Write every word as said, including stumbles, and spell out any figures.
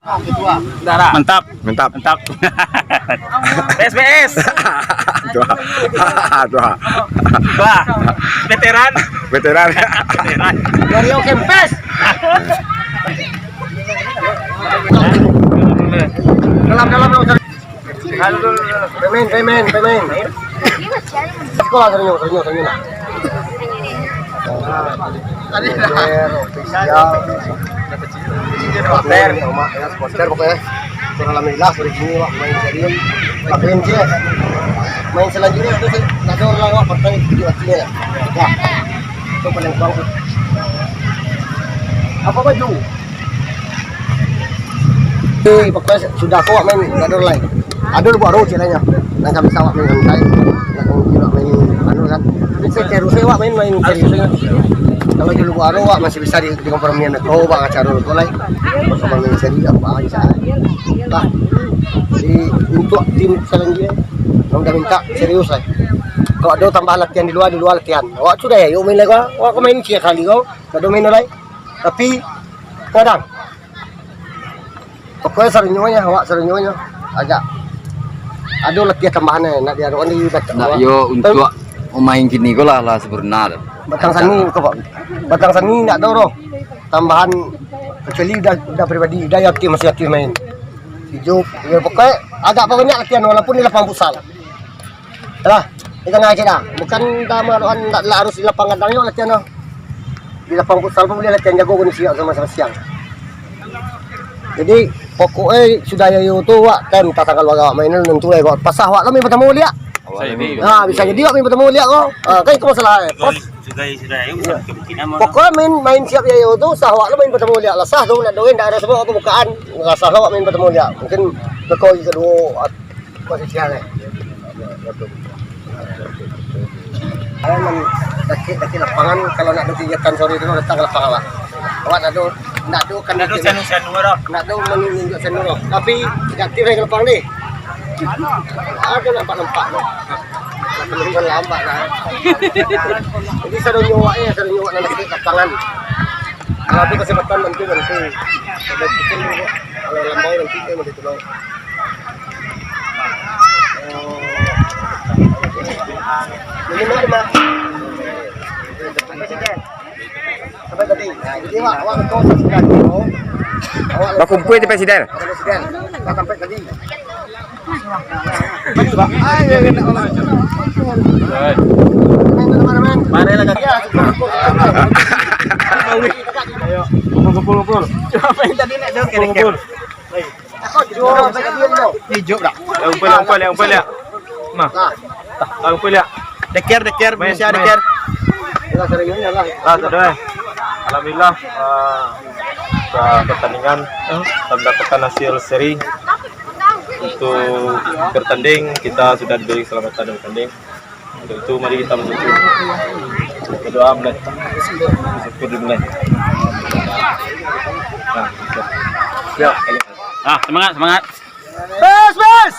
Mantap. Mantap. Mantap. P S P S. Tuh. Tuh. Wah. Veteran. Veteran. Veteran. Wario Kempes. Dalam, dalam, dalam. Pemain, pemain, pemain. Sekolah, senyum, senyum, senyum. Tadi. Player official. Supporter, Mak, ya, supporter pokoknya. Terus alhamdulillah, sore ini, Mak, main jadi. Main, cek. Main selanjutnya itu sih, tak ada orang, Mak, partai di waktunya, ya. Ya. Itu paling kurang. Apa baju? Eh, pokoknya sudah ko awak main, ndak ado lai. Ado Lubuak Aro cek lainyo. Nan ka bisa awak main santai, nan ka mungkin awak main anu kan. Tapi saya terus awak main, main serius. Kalau jo Lubuak Aro awak masih bisa di, di kompromi ko, awak kacau ko lai. Kompromi seri awak bisa. Nah, jadi untuk tim selanjutnya, awak udah minta serius lai. Kalau ado tambahan latihan di luar, di luar latihan. Awak sudah ya, yuk main lai ko. Awak ko main sia kali ko, ndak ado main lai. Tapi kadang Pokoknya sarinyo nyo, awak sarinyo nyo agak ado latiah tambahan eh, nak diarokan di bat-, Nak awak. Yo untuak pamain kini ko lah, lah sempurna tu. Batang sani ko, Pak. Batang sani ndak ado doh tambahan, kecuali udah, udah pribadi, udah yakin, masih yakin main. Ijo, yo pokoknya agak banyak latihan walaupun di lapangan futsal. Lah, di tangah aja dah. Bukan dah maroan, ndak lah harus di lapangan dah, yo latihan dah. Di lapangan futsal pun boleh latihan jago kondisi awak sama-sama siang. Jadi, pokoknya sudah yo tu, awak kan tak tanggal awak main, nentu lah awak. Pasah awak lah main pertama liak. Awak main. Ha, bisa jadi awak main pertama liak ko. Ha, kan itu masalah eh. Pas Sudah, sudah, ya, usah kemungkinan mah. Pokoknya main, main siap yo tu, sah awak lah main pertama liak lah. Sah tu, nak doain, ndak ada sebab awak bukaan. Lah sah lah awak main pertama liak. Mungkin beko lagi kedua, at-, posisi eh. Kalau main dakek-dakek lapangan, kalau nak ada kegiatan sore tu, datang ke lapangan lah. Awak nak ada, nak ada kan Ndak ada dakek. Sianu-sianu dah. Nak ada menunjuk seno lah. Tapi, negatif dari lapangan ni. Ada nampak-nampak tu. Bukan lambat lah. Jadi, sadonyo awak eh, sadonyo awak nak dakek lapangan. Kalau ada kesempatan, bantu, bantu. Kalau bikin, kalau lambau nanti, eh, mau ditolong. Ini mana, Mak? Sampai tadi. Nah, jadi, Mak, awak betul sudah tu. Awak Bakumpul di presiden. Presiden. Dah sampai tadi. Mari lah, kaki. Ayo, kumpul, kumpul, kumpul. Cuma main tadi nak jauh kere-kere. Kumpul, kumpul. Ijuk dah. Yang kumpul, yang kumpul, yang kumpul, ya. Nah. Yang kumpul, ya. Deker, deker, Main, Malaysia main. Deker. Lah, sudah, eh. Alhamdulillah, eh, sudah pertandingan, eh, sudah mendapatkan hasil seri. Untuk bertanding, kita sudah diberi keselamatan bertanding. Untuk itu, mari kita bersyukur. Berdoa mulai. Bersyukur dimulai. Nah, siap. Siap. Ah, semangat, semangat. Bes, bes!